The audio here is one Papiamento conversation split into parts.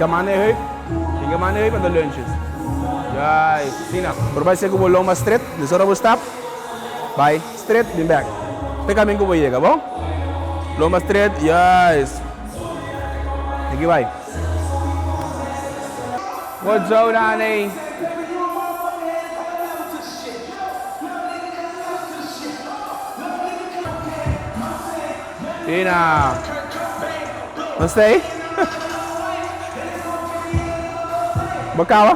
Hinka man na e heup. Hinka man na e heup anto lunges. Juist, asina. Por bai ser ku bo lomba stret, dus ora bo stap, bai stret bin bek. Te kamin ku bo yega, bon? Lomba stret, juist. Aki bai. Goed zo, Dani. Tina. Nos ta ei? Bo caba?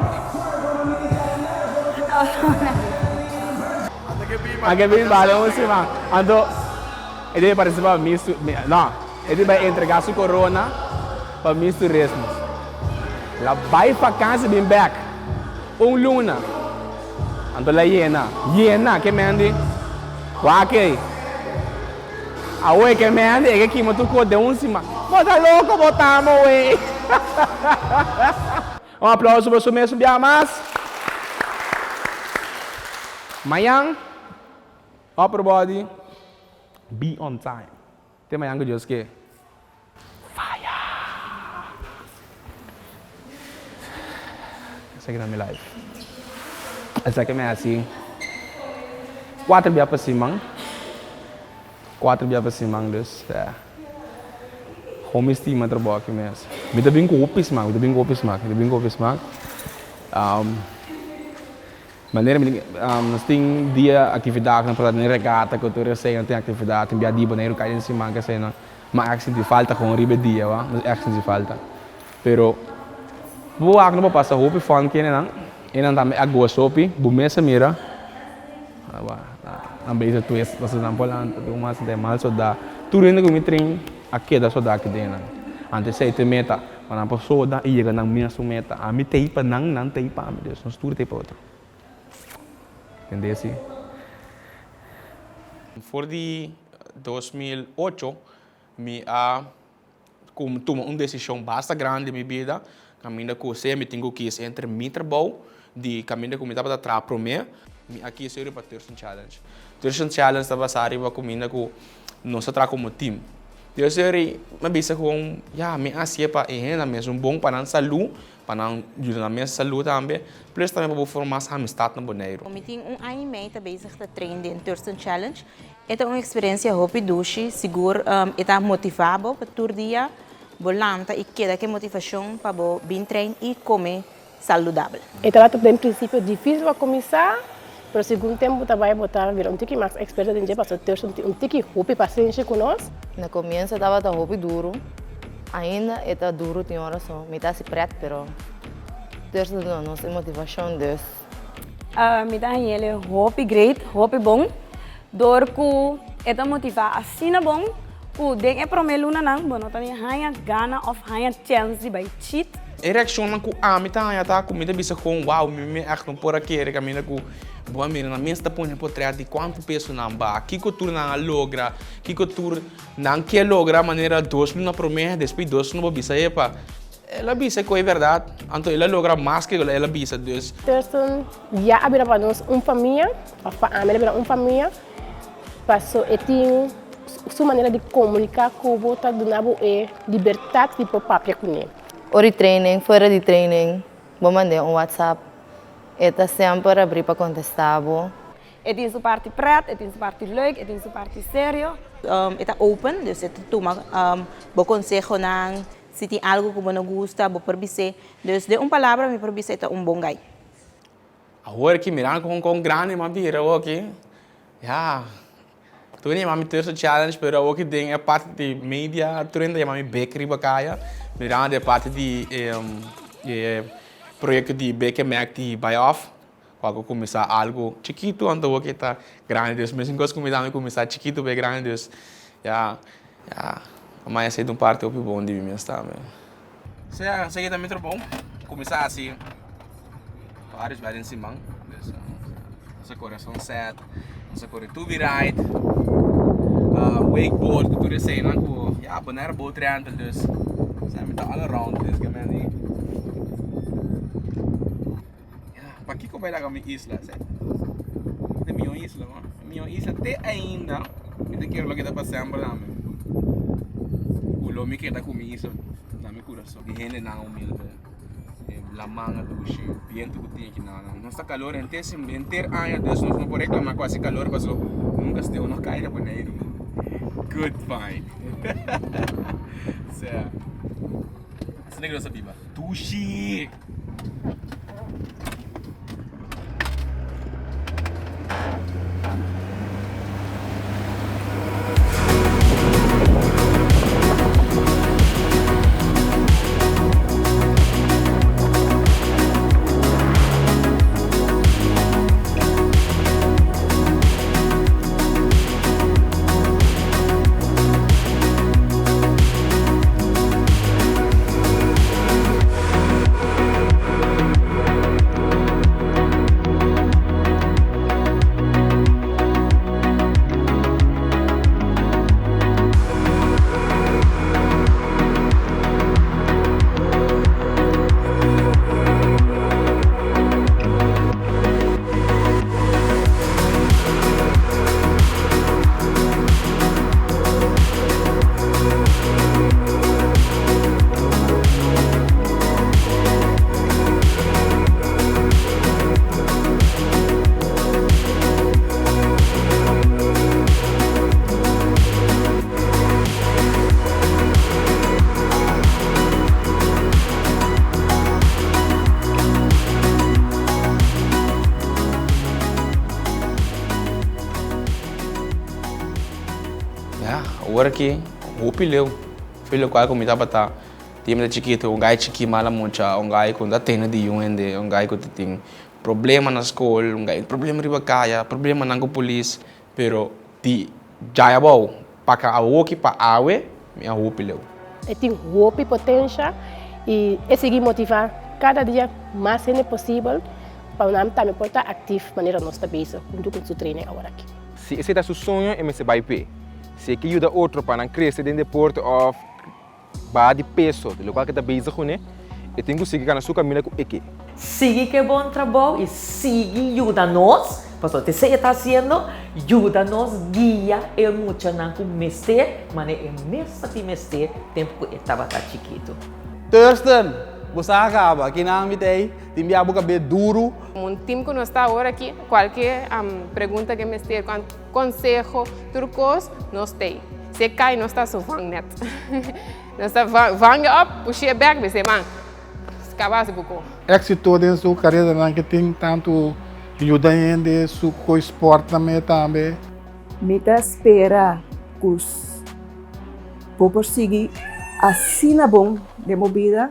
A ke bin bale un siman. Anto e debe participa pa Miss no, e debe bai entrega su corona pa Miss Turismus. La bai vakantie bin bek. Un luna. Anto la yena. Yena ke men di. Wak ei. Awe ke men di e ke kima tur kos den un siman. Bo ta loko bo ta moe. Un aplauso pa su mes un biaha mas. Mañan upper body be on time. Te mañan ku Dios ke. Fire! Esaki ta mi life. Esaki mi hasi cuatro bia pa siman. Cuatro bia pa siman dus ya. Gewoon mi stima trabou aki mes. Mi ta bin ku hopi smak, mi ta bin ku hopi smak, mi ta bin ku hopi smak. Manera mi nos tin dia actividadnan por ta den regata cu tur esey nan tin actividad tin bia di Boneiru cay den siman cu eseynan ma echt sinti falta gewoon riba e dia wa nos echt sinti falta pero bo wak no por pasa hopi fun kende nan e nan tambe a gosa hopi bo mes a mira nan bezig twist pasobra nan por lanta tin un mas sinti mal soda tur hende cu mi train a keda soda aki den nan antes esey ta e meta. Pa nan por soda i yega nan mesun meta. Ami t'ei pa nan, nan t'ei pa mi. Dus nos tur t'ei pa otro. Tende si? For di 2008 mi a tuma un desishon basta grandi den mi bida, kaminda ku sea mi tin ku kis entre mi trabou di kaminda ku mi tabata traha promé, mi a kis riba Thurston Challenge. Thurston Challenge ta basá riba kuminda ku nos ta traha komo tim. Dios seri mi a bisa ku ya mi a hasié pa e hendenan mes un bon pa nan salú, pa nan yuda nan mes salú tambe, plus tambe pa bo forma mas amistat na Boneiru. Mi tin un aña i mei ta bezig ta train den Thurston Challenge. E ta un eksperensia hopi dushi, sigur e ta motivá bo pa tur dia bo lanta i keda ku e motivashon pa bo bin train i kome saludabel. E tabata den principio dificil pa cuminsa, pero segun tempo ta bay bo ta bira un tiki mas experto den dje pasobra Thurston tin un tiki hopi pasenshi cu nos. Na comienzo tabata hopi duro, ainda e ta duro tin ora so mi ta haci pret pero Thurston ta duna nos e motivacion dus. Mi ta hañ'el hopi great, hopi bon, dor cu e ta motiva asina bon cu den e prome lunanan bo no ta ni haña gana of haña chens di bay cheat. E reaccionnan cu ami ta haña ta cu mi ta bisa gewoon wow mi mi echt no por a kere caminda cu bo a mira nan mes ta pone potret di cuanto peso nan baha, kico tur nan a logra, kico tur nan ke logra manera dos luna prome despues dos luna bo bisa epa El a bisa ku e bèrdat, anto el a logra mas ke el a bisa, dus. Thurston ya a bira pa nos un famia, òf pa ami el a bira un famia, paso e tin su manera di komuniká ku bo ta duna bo e libertat di por papia kuné. Ora di training, fuera di training, bo mand'é un whatsapp, e ta semper abrí pa kontestá bo. E tin su parti pret, e tin su parti leuk, e tin su parti serio. E ta open, dus e ta tuma bo konsehonan. Si tin algu ku bo no gusta, bo por bis'é. Dus den un palabra mi por bisa e ta un bon gai. Awor ki mira kon kon grandi mi a bira awor ki, ya, tur hende yama mi Thursday Challenge pero awor ki den e parti di media tur hende ta yama mi Bek riba kaya, mirando e parti di e proyekto di Bek en Mek di Buy Off, ku a kuminsá algu chikitu anto awor ki ta grandi dus mesun kos ku mi tambe kuminsá chikitu pa e grandi dus ya. Ya, a maya esei ta un parti hopi bon di mi mes tambe. Sea, esaki ta mi trabou. Kuminsá hasi varios bes den siman. Dus nos a kore sunset, nos a kore tubi ride, wakeboard ku tur eseinan ku ya Bonaire Boat Rental dus sa mi ta all around dus ke men di ya pakiko bai laga mi isla esei ta mihó isla no. Mihó isla te ainda mi ta kere lo keda pa semper tambe ku lo mi keda ku mi isla na mi kurason. E hendenan humilde, e laman a dushi, bientu ku tin akinan. Nos ta kalor henter sim henter aña dus nos no por reklamá ku hasi kalor paso nunka sneeuw no kai na Boneiru. Good find. Sea, asina ku nos ta biba. Dushi! Ya, awor aki hopi leu. Fe lokual ku mi tabata tin mi ta chikitu, un gai chikí mala mucha, un gai ku no ta tende di yun hende, un gai ku ta tin problema na skol, un gai problema riba kaya, problemanan ku polis, pero di djai abou pa ka awoki pa awe mi a hopi leu. E tin hopi potensha i e sigui motivá kada dia mas hende posibel pa nan tambe por ta aktif manera nos ta bezig huntu ku su training aworaki. Si esei ta su soño e mester bai p'e. Si e ke yuda otro pa nan krese den deporte òf baha di peso, di lokual ke ta bezig kuné, e tin ku sigui kana su kaminda ku e ke. Sigui ku e bon trabou i sigui yuda nos, pasobra ta esei e ta hasiendo, yuda nos guia e muchanan ku mester manera e mes ta tin mester tempu ku e tabata chikitu. Thurston, bo sa kaba, kinan mi ta ei? Tin bia bo kab'é duru. Un team ku nos ta awor aki, kualke pregunta ke mester, Conseho, tur cos, nos t'ey. Si e cay nos ta su vangnet. Nos ta vang e op, push'e bek, bis'e man, caba haci buco. Éxito den su careranan ke tin tantu yuda hende, su koe sport tambe tambe. Mi ta spera ku bo por sigui asina bon den bo bida.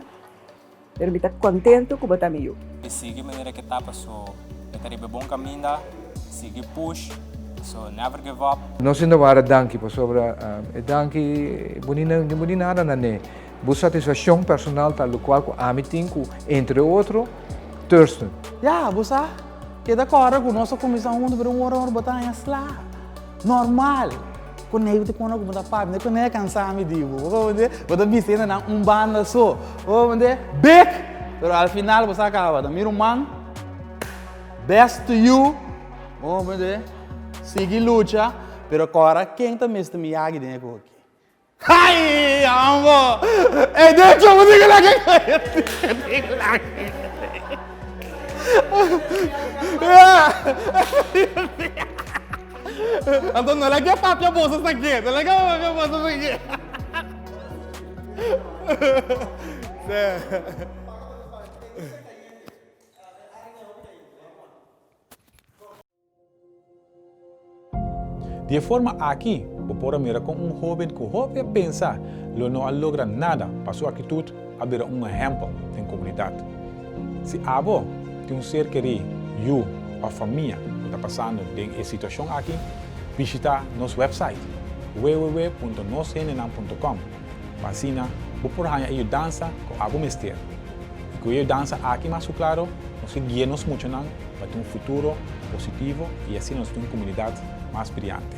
Pero mi ta contento cu bo ta mi yu. E sigui manera ke ta paso e ta riba e bon caminda, sigui push, so never give up. No siendo wara danki pasobra e danki bo ni bo ni nada na ne. Bo satisfaccion personal ta locual cu ami tin cu entre otro Thurston. Ya, bo sa, keda kòrda ku nos a kuminsá huntu, pero un ora ora bo ta haña sla. Normal. Ku nei bo ta pone ku bo ta papia, no ku nei a kansa mi di bo. Bo comprende? Bo ta bisa hendenan un banda so. Bo comprende? Bek! Pero al final bo sa kaba. Ta mi ruman, best to you. Bo comprende? Sigui lucha, pero kòrda ken ta Mister Miyagi den e koki. Ai, amo! E de hecho, bo tin laki. Anto no la ke papia boso sa ke, no la ke papia boso sa ke. Di e forma aki bo por a mira kon un hóben ku hopi a pensa lo no a logra nada pa su aktitut a bira un ehèmpel den komunidat. Si abo tin un ser kerí, yu òf famia ku ta pasando den e situashon aki, bishitá nos wèpsait www.noshendenan.com pa asina bo por haña e yudansa ku abo mester. I ku e yudansa aki mas ku klaro nos ke guia nos muchanan pa tin un futuro positivo i asina nos tin un komunidat mas briante.